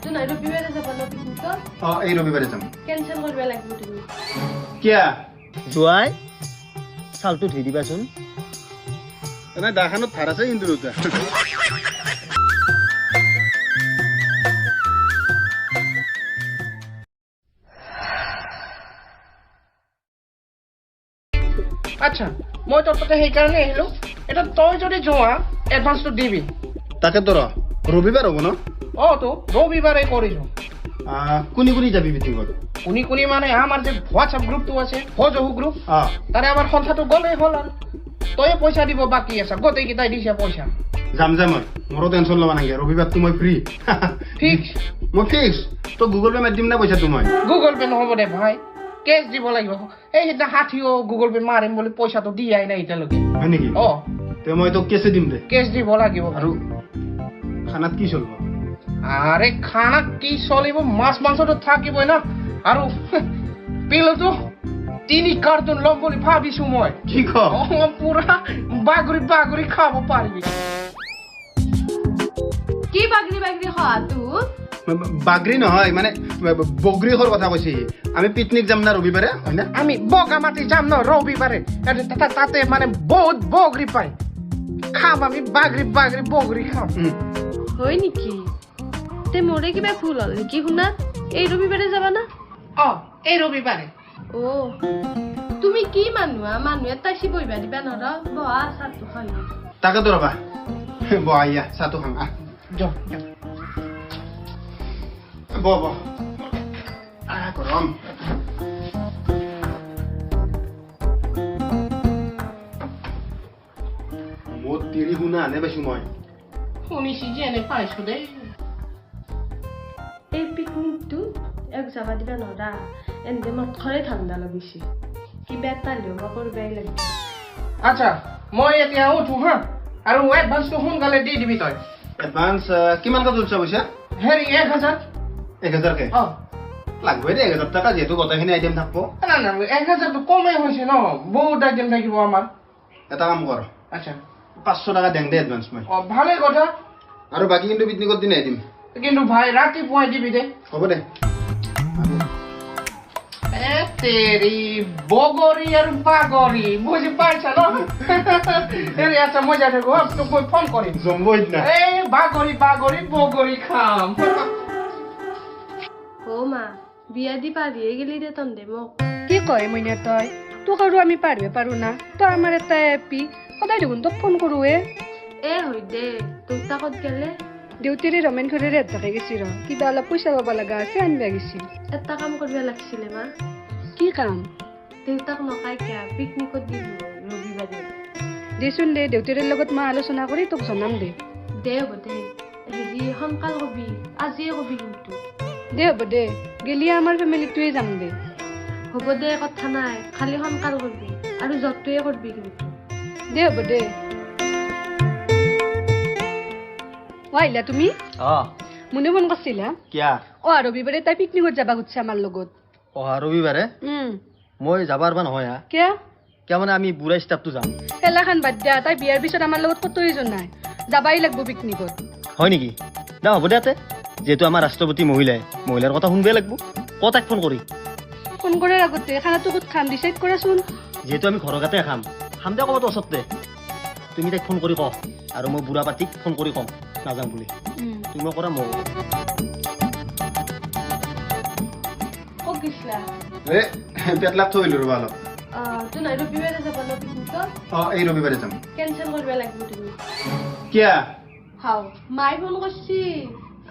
তুই ৰবিবাৰে যাবা ন পিকনিকত? অ, এই ৰবিবাৰে যাম। কেনচেল কৰিব লাগিব তুমি। কিয়া? জোৱাই, চালটো ধুই দিবাচোন। নাই, দাখানত ধাৰ আছে কিন্তু দুটা। আচ্ছা, মই তোৰ তাতে সেইকাৰণে আহিলো। এতিয়া তই যদি যোৱা, এডভান্সটো দিবি। তাকে তো, ৰবিবাৰ হ'ব ন? অ তো, ৰবিবাৰে কৰিছো। কোনি কোনি যাবি পিকনিকত? কোনি কোনি মানে আমাৰ যে হোৱাটছআপ গ্ৰুপটো আছে, সজহু গ্ৰুপ, তাৰে আমাৰ সন্থাটো গ'লেই হ'ল আৰু। তয়ে পইচা দিব বাকী আছে, গোটেইকেইটাই দিছে পইচা। যাম যাম মই, মোৰো টেনশ্যন ল'ব নালাগে, ৰবিবাৰটো মই ফ্ৰী। ফিক্স? মই ফিক্স। তই গুগল পে মাৰি দিম না পইচাটো মই? গুগল পে নহ'ব দে ভাই, কেছ দিব লাগিব। এই সিদিনা ষাঠিও গুগল পে মাৰিম বুলি পইচাটো দিয়াই নাই এতিয়ালৈকে। হয় নেকি? অ। তে মই তোক কেছে দিম দে। কেছ দিব লাগিব। আৰু খানাত কি চলিব? আৰে খানাত কি চলিব, মাছ মাংসটো থাকিবই না। আৰু পিলটো 3 কাৰ্টুন ল'ম বুলি ভাবিছো মই। কি ক? অ, পুৰা বাগৰি বাগৰি খাব পাৰিবি। কি বাগৰি বাগৰি খোৱা তোৰ? বাগৰি নহয়, মানে বগৰীখৰ কথা কৈছে। আমি পিকনিক যাম না ৰবিবাৰে, হয় না? আমি বগামাটি যাম ন ৰবিবাৰে, তাতে মানে বহুত বগৰী পায়, খাম আমি বাগৰি বাগৰি বগৰী খাম। হয় নেকি? তে মোৰে কিবা ভুল হ'ল নেকি শুনা? এই ৰবিবাৰে যাবা না? অ, এই ৰবিবাৰে। অ, তুমি কি মানুহ, মানুহ তাইছি বহিবা দিবা নৰ, বহা চাহটো খাই। তাকেতো ৰবা, বহা ইয়া চাহটো খাম। আহ যাওঁ। বহ বহ, আহ গৰম। মোৰ তিৰি শুনা আনে পাইছো মই। শুনিছি যে এনে পাইছো দেই। এই পিকনিকটো এক যাবা দিবা নৰা, এনে মঠৰে ঠাণ্ডা লাগিছে, কিবা এটা হ'লেও মই কৰিবই লাগিব। আচ্ছা, মই এতিয়া উঠো হা, আৰু এডভান্সটো সোনকালে দি দিবি তই। এডভান্স কিমানকে তুলছা পইচা? হেৰি 1000। 1000কে? অ। লাগবই দে 1000 টকা, যিহেতু গোটেইখিনি আইটেম থাকিব। না না, 1000টো কমেই হৈছে ন, বহুত আইটেম থাকিব আমাৰ। এটা কাম কৰ। আচ্ছা। 500 টকা দেং দে এডভান্স মই। অ, ভালেই কথা। আৰু বাকী কিন্তু পিকনিকত দিনাই দিম। কিন্তু ভাই ৰাতিপুৱাই দিবি দে। হ'ব দে। এ তেৰি বগৰী আৰু বাগৰি, বুজি পাইছা ন? হেৰি আচ্ছা, মই যাই থাকো, তোক মই ফোন কৰিম। জম্ব সিদিনা। এই বাগৰি বাগৰি বগৰী খাম। অ মা, বিয়া দি পাৰিয়ে গেলি দে তন্দে মোক। কি কয় মইনা তই, তোক আৰু আমি পাৰিব পাৰো না? তই আমাৰ এটা এপি, সদায় দেখোন তোক ফোন কৰোৱে। এ হয় দে, দেউতা ক'ত গেলে? দেউতাৰে ৰমেন খুৰীৰে এটাকে গেছি ৰ, কিবা অলপ পইচা পাব লগা আছে, আনিব গেছি। এটা কাম কৰিব লাগিছিলে মা। কি কাম? দেউতাক নকাই কিয়া পিকনিকত দিলো ৰবিবাৰে। দেচোন দে, দেউতাৰে লগত মই আলোচনা কৰি তোক জনাম দে। দে হ'ব দে, হেৰি সোনকাল কবি, আজিয়ে কবি কিন্তু। দে হ'ব দে, গেলিয়ে আমাৰ ফেমিলিটোৱে যাম দে। হ'ব দে, কথা নাই, খালি সোনকাল কৰবি আৰু য'তটোৱে কৰবি কিন্তু। দে হ'ব দে। অ আহিলা তুমি? অ। মোনে ফোন কৰিছিলা? কিয়া? অ, ৰবিবাৰে তাই পিকনিকত যাবা খুজিছে আমাৰ লগত। অহা ৰবিবাৰে? মই যাবা পাৰবা নহয় হা। কিয়া? কিয়া মানে আমি বুঢ়া ষ্টাফটো যাম। খেলাখান বাদ দিয়া, তাই বিয়াৰ পিছত আমাৰ লগত ক'তোৱে যোৱা নাই, যাবাই লাগব পিকনিকত। হয় নেকি? না হ'ব দে, তাতে যিহেতু আমাৰ ৰাষ্ট্ৰপতি মহিলাই, মহিলাৰ কথা শুনবই লাগব। ক তাইক ফোন কৰি। ফোন কৰাৰ আগতে খানাটো ক'ত খাম ডিচাইড কৰাচোন। যিহেতু আমি ঘৰৰ গাতে খাম, খাম দে ক'ৰবাত ওচৰতে। তুমি তাইক ফোন কৰি ক, আৰু মই বুঢ়া পাতিক ফোন কৰি কম নাযাওঁ বুলি। তুমি কৰা, মই ক'ত গৈছিলা? এ পেটলাক থৈ আহিলো ৰ'বা অলপ। তুই ৰবিবাৰে যাবা ন পিকনিকত? অ, এই ৰবিবাৰে যাম। কেনচেল কৰিব লাগিব তুমি। কিয়া? হাও, মায়ে ফোন কৰিছি,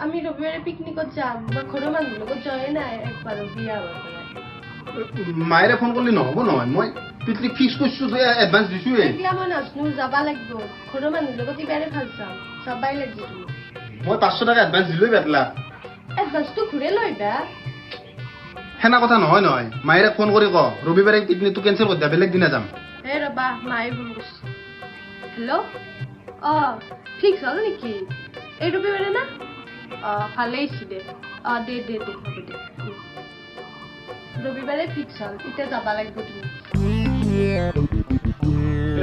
আমি ৰবিবাৰে পিকনিকত যাম। মই ঘৰৰ মানুহৰ লগত যোৱাই নাই একবাৰো বিয়া হোৱাৰ পৰা। মায়েৰে ফোন কৰিলে নহ'ব নহয়, মই পিকনিক ফিক্স কৰিছো, এডভান্স দিছোৱে। এইগিলা মই নাজনো, যাবা লাগিব, ঘৰৰ মানুহৰ লগত এইবাৰে ভাল যাম, যাবাই লাগিব তুমি। মই 500 টকা এডভান্স দিলোৱে পেটলা। এডভান্সটো ঘূৰাই লৈ আহিবা। সেনা কথা নহয় নহয়, মায়েৰে ফোন কৰি ক ৰবিবাৰে পিকনিকটো কেনচেল কৰি দিয়া, বেলেগ দিনা যাম। এ ৰবা, মায়ে ফোন কৰিছে। হেল্ল', অ ফিক্স হ'ল নেকি এই ৰবিবাৰে না? অ ভালেই হৈছে দে। অ দে দে দে, হ'ব দে, ৰবিবাৰে ফিক্স হ'ল, এতিয়া যাবা লাগিব তুমি।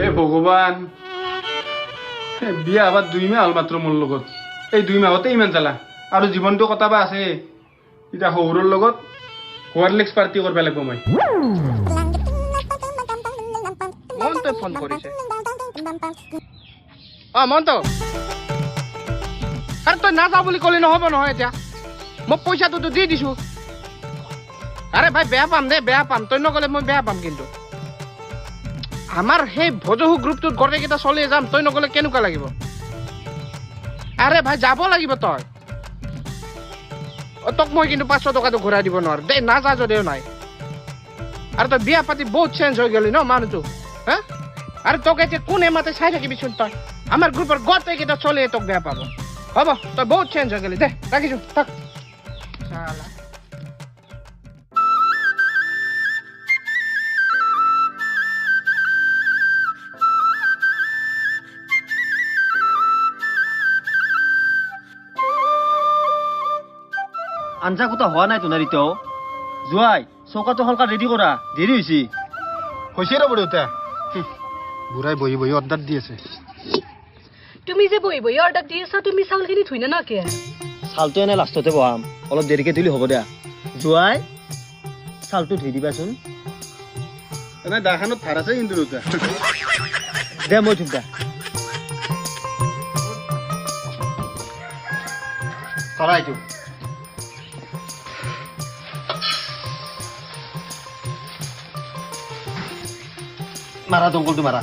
এ ভগৱান, বিয়া হবাৰ 2 মাহ হ'ল মাত্ৰ মোৰ লগত, এই 2 মাহতে ইমান জ্বালা। আৰু জীৱনটো কটাবা আছে। এতিয়া শহুৰৰ লগত হৰলিক্স পাৰ্টি কৰিব লাগিব মই। মনটোৱে ফোন কৰিছে। অ মনটো, আৰে তই নাযাওঁ বুলি ক'লে নহ'ব নহয়, এতিয়া মই পইচাটোতো দি দিছোঁ। আৰে ভাই বেয়া পাম দেই, বেয়া পাম, তই নগ'লে মই বেয়া পাম। কিন্তু আমাৰ সেই ভজহু গ্ৰুপটোত গোটেইকেইটা চলি যাম, তই নগ'লে কেনেকুৱা লাগিব? আৰে ভাই যাব লাগিব তই। তোক মই কিন্তু 500 টকাটো ঘূৰাই দিব নোৱাৰো দেই, নাযা যদিও নাই। আৰু তই বিয়া পাতি বহুত চেঞ্জ হৈ গ'লি ন মানুহটো, হা? আৰু তোক এতিয়া কোনে মাতে চাই থাকিবিচোন তই। আমাৰ গ্ৰুপৰ গোটেইকেইটা চলিয়ে তোক বেয়া পাব। হ'ব, তই বহুত চেঞ্জ হৈ গ'লি দে, ৰাখিছোঁ থাক। আঞ্জা কোটা হোৱা নাই তোনাৰ এতিয়াও। জোৱাই চৌকাটো সোনকাল ৰেডি কৰা, দেৰি হৈছে। হৈছে ৰ'ব দেউতা, বুঢ়াই বহি বহি অৰ্ডাৰ দি আছে। তুমি যে বহি বহি অৰ্ডাৰ দি আছা, তুমি চাউলখিনি ধুই না কিয়? চাউলটো এনে লাষ্টতে বহাম, অলপ দেৰিকে ধুলি হ'ব দিয়া। জোৱাই চাউলটো ধুই দিবাচোন। এনে দাখনত ভাৰ আছে কিন্তু দেউতা। দে মই ধুম দে। ধৰা এইটো। মাৰা দমকলটো মাৰা।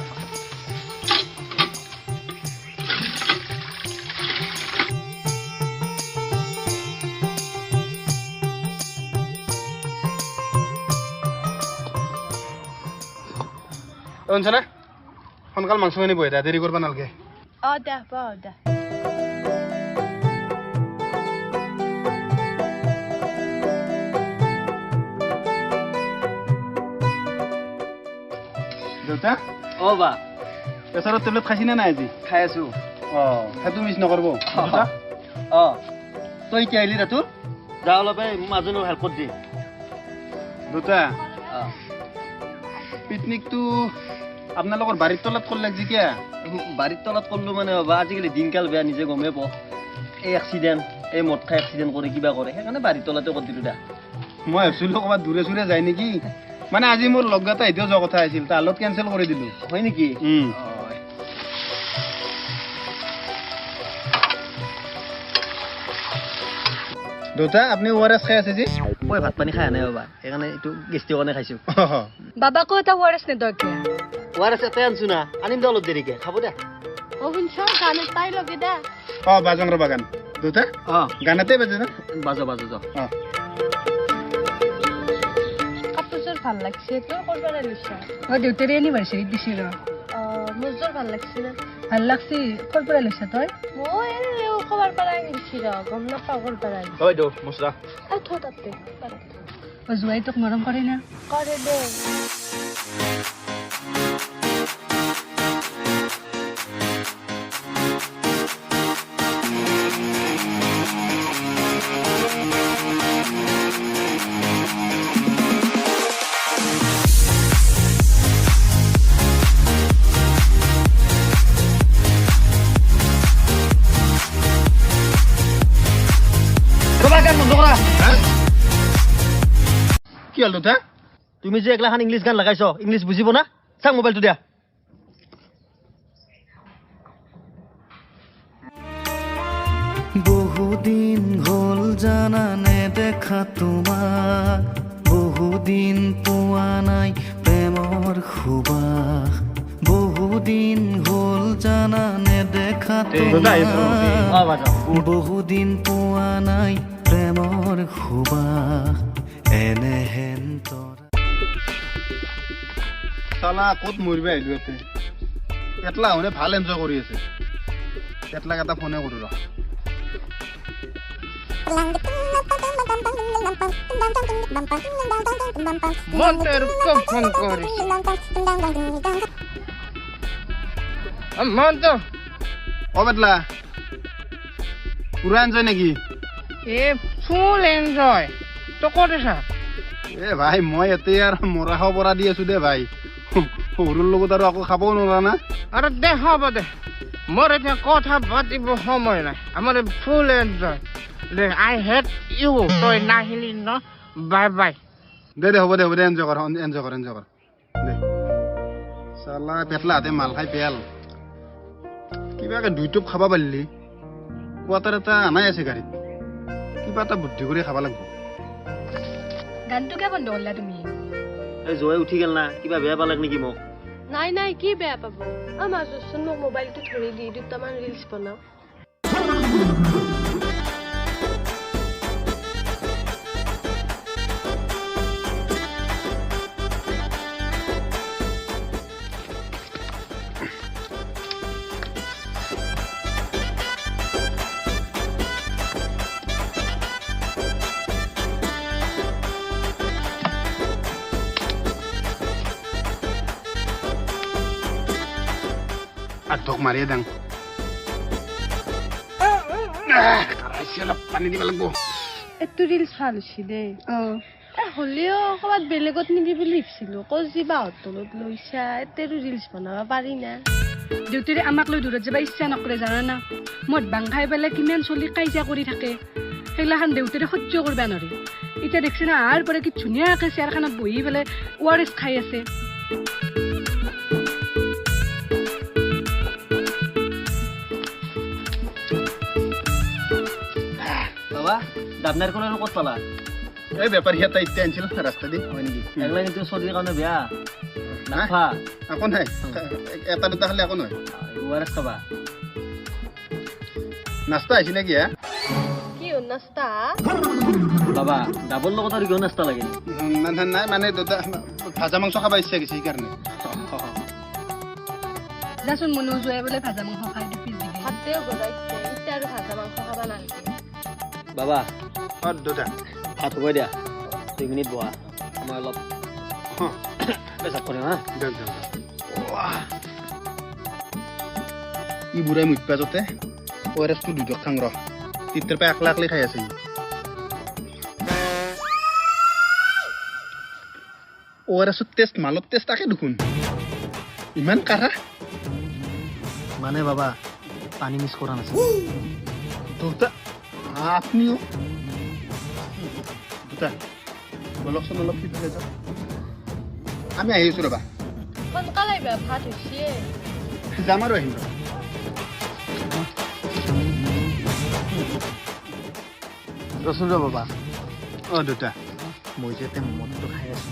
শুনছানে, সোনকাল মাংসখিনি বহি দে, দেৰি কৰিব নালাগে। অ দে বহ দে। দেউতা। অ বা, প্ৰেছাৰৰ টেবলেট খাইছি নে নাই আজি? খাই আছো। অ সেইটো মিছ নকৰিব। অ তই এতিয়া আহিলি ৰাতুল, যা অলপ এই মাজনো হেল্প কৰি দি। দেউতা, পিকনিকটো আপোনালোকৰ বাৰীৰ তলত কৰলে কিয়া? বাৰীৰ তলত কৰলো মানে বাবা, আজিকালি দিনকাল বেয়া, নিজে গমেই পাওঁ। এই এক্সিডেণ্ট, এই মদ খাই এক্সিডেণ্ট কৰে কিবা কৰে, সেইকাৰণে বাৰীৰ তলতে কৰি দিলোঁ দা। মই ভাবছিলোঁ ক'ৰবাত দূৰে চূৰে যায় নেকি, মানে আজি মোৰ লগ এটা এতিয়াও যোৱা কথা আছিল, তাৰ লগত কেঞ্চেল কৰি দিলোঁ। হয় নেকি? দেউতা আপুনি অ আৰ এছ খাই আছে যে? মই ভাত পানী খাই নাই বাবা, সেইকাৰণে এইটো গেষ্টিৰ কাৰণে খাইছোঁ। বাবাকো এটা অ আৰ এছ নিদিয় কিয়? অ আৰ এছ এটাই আনছো না, আনিম দে অলপ দেৰিকে, খাব দে। অ শুনছ, গান এটাই লগে দে। অ বাজং ৰ বাগান। দেউতা অ গান এটাই বাজে না? বাজো বাজো যাওঁ। অ কাপোৰযোৰ ভাল লাগছে তোৰ, ক'ৰ পৰা লৈছা? অ দেউতাৰে এনিভাৰ্চাৰীত দিছি ৰ। অ মোৰযোৰ ভাল লাগছে না? ভাল লাগছি। ক'ৰ পৰা লৈছা তই? মই ক'বাৰ পৰা আনিছি ৰ, গম নাপাওঁ ক'ৰ পৰা আনিছি। ঐ দৌ মছলা থ তাতে। অ জোৱাই তোক মৰম কৰে না? কৰে দে। কি হ'ল দেউতা? তুমি যে এগলাখান ইংলিছ গান লগাইছ, ইংলিছ বুজিব না? চাং মোবাইলটো দিয়া। বহুদিন হ'ল জানানে দেখা তোমাক, বহুদিন পোৱা নাই প্ৰেমৰ সুবাস, বহুদিন হ'ল জানানে দেখা তোমাক, বহুদিন পোৱা নাই প্ৰেমৰ সুবাস, এনেহেন তৰা। চালা ক'ত মৰিব আহিলো ইয়াতে। পেটলা মানে ভাল এনজয় কৰি আছে। পেটলাক এটা ফোনে কৰোঁ ৰ। মন্ত্ৰক ফোন কৰিছে। মন্ত্ৰ। অ পেটলা, পুৰা এনজয় নেকি? এ ফুল এনজয়। তই ক'ত আছা? এ ভাই মই ইয়াতে আৰু মৰা খাব পৰা দি আছো দে ভাই। সৰুৰ লগত আৰু আকৌ খাবও নোৱাৰা না। আৰু দে হ'ব দে, মোৰ এতিয়া কথা পাতিব সময় নাই, আমাৰ full enjoy. De, I hate you, তই নাহিলি ন, বাই বাই। দে দে, হ'ব দে, হ'ব দে, এনজয় কৰ, এনজয় কৰ, এনজয় কৰ দে। চালা পেটলা হাতে মাল খাই পেল কিবাকে দুই টোপ খাব পাৰিলি। কোৱাটাৰ এটা আনাই আছে গাড়ীত, কিবা এটা বুদ্ধি কৰি খাব লাগিব। গানটো কিয় বন্ধ কৰলা তুমি? এই জয়ে উঠি গেল না, কিবা বেয়া পালাক নেকি মোক? নাই নাই, কি বেয়া পাব। মাজতচোন মোক মোবাইলটো ধৰি দি দুটামান ৰিলচ বনাওঁ। ধোক মাৰিয়ে দাং অলপ পানী দিব লাগিব। এইটো ৰিলচ ভাল হৈছে দেই। হ'লেও ক'ৰবাত বেলেগত নিবি বুলি ভাবিছিলোঁ, কজি বাহঁৰ তলত লৈছা, এতেৰো ৰিলচ বনাব পাৰি না। দেউতাৰে আমাক লৈ দূৰত যাব ইচ্ছা নকৰে জানা, মদ ভাং খাই পেলাই কিমান চলি কাজিয়া কৰি থাকে, সেইগিলাখান দেউতাৰে সহ্য কৰিব নোৱাৰে। এতিয়া দেখছে না অহাৰ পৰা কি ধুনীয়াকৈ চেয়াৰখনত বহি পেলাই অ' আৰ এছ খাই আছে। বাবা, ডাব নাৰিকল আৰু ক'ত পালা? এই বেপাৰী এটা এতিয়া আনিছিল ৰাস্তা দি। হয় নেকি? এগলা কিন্তু চৰ্দিৰ কাৰণে বেয়া, নাখা। একো নাই, এটা দুটা খালে একো নহয়। অ' আৰ এছ খাবা। নাস্তা আহিছে নেকি? হে, কি হ'ল নাস্তা? বাবা, ডাবৰ লগত আৰু কিয় নাস্তা লাগে? নাই নাই, মানে দেউতা ভাজা মাংস খাব ইচ্ছা গৈছে সেইকাৰণে। যাচোন মনো, যোৱাই বোলে ভাজা মাংস খাই দুপিচ দিবি। ভাতেও বনাইছে এতিয়া, আৰু ভাজা মাংস খাব নালাগে। বাবা। অ দেউতা। ভাত হ'ব দিয়া, 2 মিনিট বহা, মই অলপ পেচাব কৰিম। হা। দিয়ক দিয়ক। ই বুঢ়াই মুখ পাজতে অ' আৰ এছটো দুধক খাং ৰ, তেতিয়াৰ পৰা একলা একলাই খাই আছে ই। অ' আৰ এছৰ টেষ্ট মালৰ টেষ্ট তাকে দেখোন ইমান কাঢ়া। মানে বাবা, পানী মিক্স কৰা নাছিল। দেউতা, আপুনিও দেউতা, বলকচোন অলপ সিফালে যাওক, আমি আহি আছো ৰ'বা। সোনকালে আহিবা, ভাত হৈছে। যাম আৰু আহিম ৰ'বা। ৰচোন ৰ বাবা। অ দেউতা। মই যে এতিয়া মদটো খাই আছো,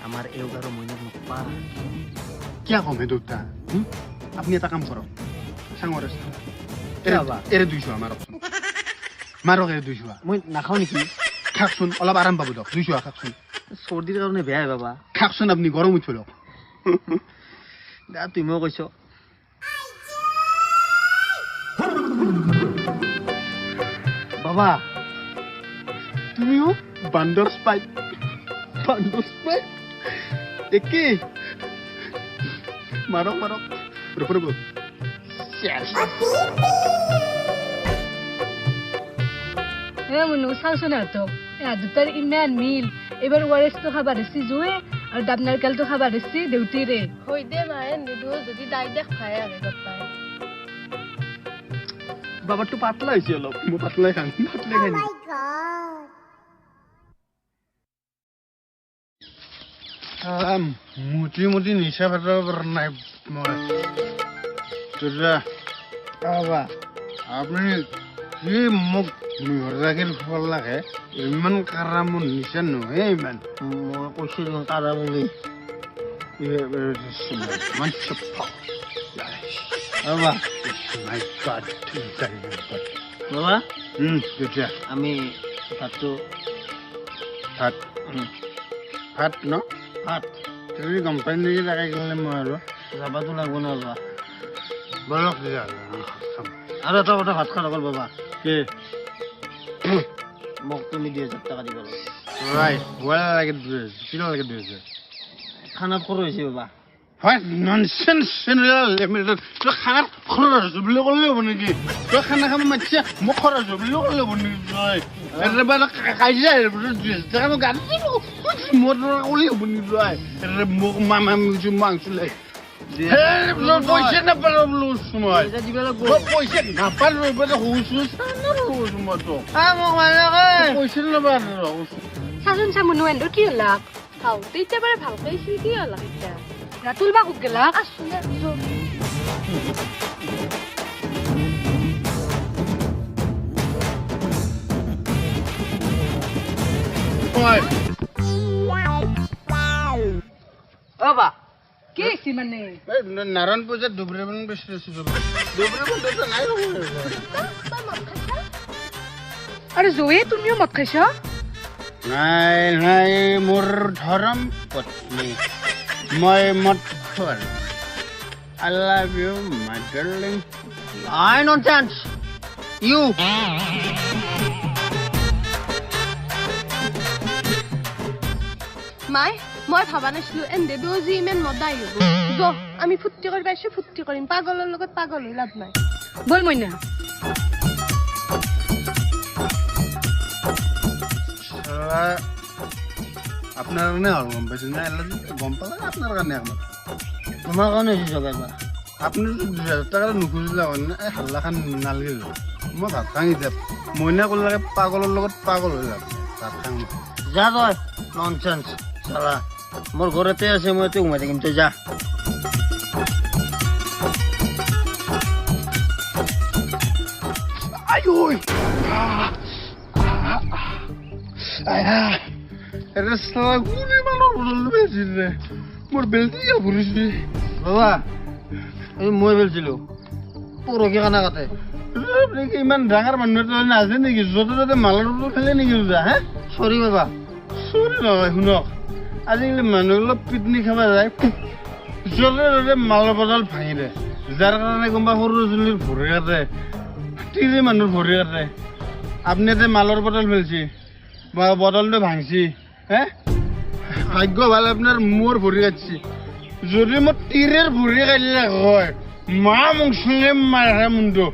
আমাৰ এওক আৰু মইনাক নকবা। কিয় কম হে দেউতা? আপুনি এটা কাম কৰক, চাঙৰ আছে। কিয় বা? এৰে দুইছোৱা মাৰকচোন, মাৰক এৰে দুইছোৱা। মই নাখাওঁ নেকি? খাকচোন, অলপ আৰাম পাব দিয়ক, দুইছোৱা খাকচোন। চৰ্দিৰ কাৰণে বেয়াই বাবা। খাকচোন আপুনি, গৰম উঠিব দিয়ক। দা, তুমিও কৈছ। বাবা। তুমিও বান্দৰ স্পাইক, বান্দৰ স্পাইক একেই। মাৰক মাৰক, ৰ'ব ৰ'ব। চেছ। এ মুনু, চাওচোন ইহঁতক, ইহঁত দুটাৰ ইমান মিল। এইবাৰ অ' আৰ এছটো খাবা ধৰছি জোৱে আৰু ডাব নাৰিকলটো খাবা ধৰছি দেউতিৰে। হৈ দে মায়ে নিদো যদি দাই দেখ ভাই আৰু পাই। বাবাৰটো পাতলা হৈছে অলপ। মই পাতলাই খাম, পাতলাই খাই নেকি? মুটি মুটি নিচা ফাটাব পৰা নাই মই। দাদা। বাবা। আপুনি কি মোক গাখীৰ খুৱাব লাগে? ইমান কাৰা মোৰ নিচা নহয় ইমান। মই কৈছো দেখোন কাৰা বুলি। ইমান চফা। বাবা। My God. বাবা। তেতিয়া আমি ভাতটো ভাত ভাত ন? ভাত। তুমি গম পাই নেকি তাকে গ'লে মই আৰু যাবাতো লাগব না বাবা। বলক তেতিয়াহ'লে আমি ভাত খাম। আৰু এটা কথা, ভাত খোৱাৰ আগত বাবা, কি? মোক তুমি 2000 টকা দিব লাগে। ৰাইট, হোৱা লাগে 2000, কিয় লাগে 2000? খানাত সৰু হৈছে বাবা। হয়, ননচেন্স। তই খানাত খৰচ হৈছে বুলি ক'লে হ'ব নেকি? তই খানা খাব মাতিছে, মোক খৰচ হ'ব বুলি ক'লে হ'ব নেকি? তই কাজিয়া 2000 টকা মই গাড়ী মোৰ ক'লে হ'ব নেকি? তই মোক মাংস লাগে, পইচা নাপালো বোলো মই। দিব লাগিব। মই পইচা নাপালো। কৈছো মই তোক। মোক মাৰিলে। কৈছিল নবা। চাচোন চা মুনু, এন্দৰ কি হলাক? হাও, তেতিয়া বাৰু ভালকে আহিছিল, কি হলাক এতিয়া? ৰাতুল বা ক'ত গেলাক? আছো দে, যো। অ বা। কি হৈছে মানে? এই নাৰায়ণ পূজাত দুবৰি বন বেছি আছো, দুবৰি বন নাই। আৰু জয়ে, তুমিও মদ খাইছ? নাই নাই, মোৰ ধৰম পত্নী, মই মদ খোৱা। I love you my darling. I nonsense you. মাই, মই ভাবা নাছিলো এন্দে দুয়ো যি ইমান মদাই হ'ব। য, আমি ফূৰ্তি কৰি পাইছো, ফূৰ্তি কৰিম। পাগলৰ লগত পাগল হৈ লাভ নাই। ব'ল মইনা। আপোনাৰ কাৰণে হ'ল, গম পাইছে নে? গম পালে আপোনাৰ কাৰণে একমাত্ৰ। তোমাৰ কাৰণে হৈছে চব একবাৰ। আপুনি 2000 টকা নুখুজিলে হয় নে? এই হাল্লাখান নালাগিল। মই ভাত খাং এতিয়া। মইনা ক'লে পাগলৰ লগত পাগল হৈ যাম, ভাত খাং। যা তই, ননচেন্স চালা। মোৰ ঘৰতে আছে, মই ইয়াতে সোমাই থাকিম, তই যা। এটা চালা কোনে মানুহৰ বদল বেচিছে? মোৰ বেলটি ঘূৰিছে। বাবা, এই মই পেলছিলো পৰহি কানা কাটে। আপুনি কি ইমান ডাঙৰ মানুহ এটা নাছে নেকি? য'তে ত'তে মালৰ বটল ফেলে নেকি যা হে? চৰি বাবা। চৰি নহয়, শুনক, আজিকালি মানুহবিলাক পিকনিক খাব যায়, য'তে ত'তে মালৰ বটল ভাঙি দিয়ে, যাৰ কাৰণে কোনোবা সৰু চুলিৰ ভৰি কাটে, তিৰি মানুহৰ ভৰি কাটে। আপুনি ইয়াতে মালৰ বটল ফেলছি বা বটলটো ভাঙছি হে, ভাগ্য ভাল আপোনাৰ মোৰ ভৰি কাটছি। যদি মই তিৰেৰ ভৰি কাটিলে হয়, মা মোক চুলে মাৰে মুণ্ডটো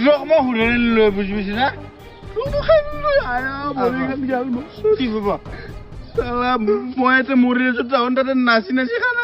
তোক মই সুধি লৈ, বুজি পাইছি না? কি বাবা, চালা, মই ইয়াতে মৰি আছো, তাহোন তাতে নাচি নাচি খানা।